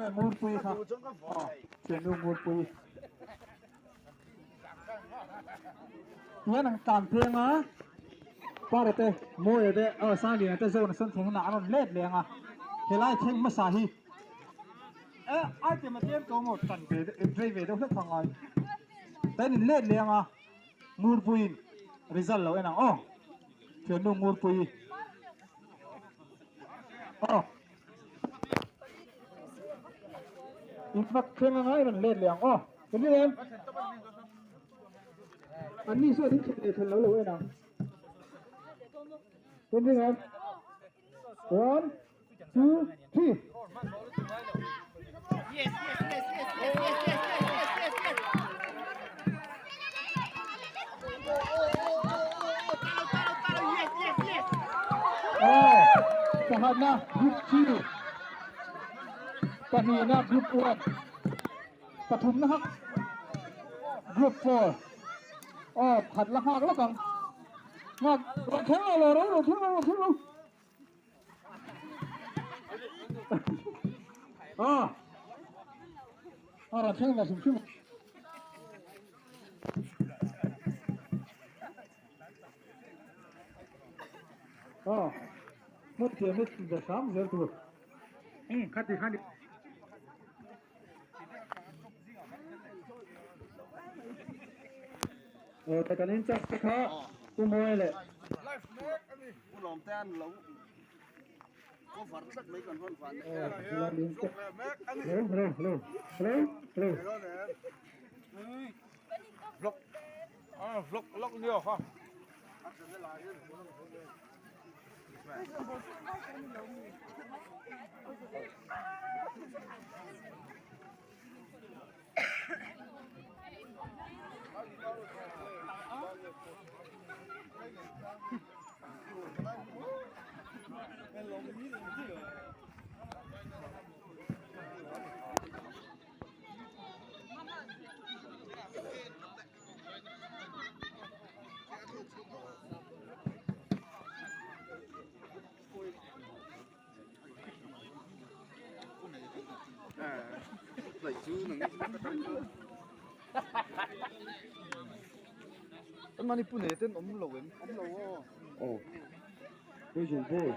nge Ngurpuii kha? Aw, thiannu Ngurpuii. Tihian an tlan pheng a, Para te, Mawia te, aw Sangliana te zawn a sawn thleng inah an rawn let leng a, helai thleng hmasa hi e item a tlem tawh maw tan ve rei ve deuh hlek kha ngai. Tain in let leng a, Ngurpuiin result lo en ang aw, thiannu Ngurpuii. Aw. In vak thleng anga i rawn let leh ang aw. Kan ni em? An ni saw in thlen leh thlen lo lo en ang. Kan ni em? One, two, three. Yes, yes, yes, yes, yes, yes, yes, yes, yes, yes, yes. Oh, oh, oh, oh, oh, oh, talo, talo, talo, yes, yes, yes. Aw, pakhatna group 2, pahnihna group 1, pathumna hak group 4. Aw, pakhat la nghak lawk ang. Nghak, rawn thleng lo lo, rawn thleng lo, rawn thleng lo. Aw, a rawn thleng ve hrim hrim. Aw, hmun thiam hi tih ve hram zel tur. Khati khan. Aw, ta kan in chak te kha Pu Mawi leh. Pu Lawmtea'n lo cover tlat mai kan rawn van Aw, hello, hello, hello, hello, hello. Vlog ah vlog lok nio kha. An mahni pu nei ten awm lo em? Awm lo aw. Aw. Poison ball.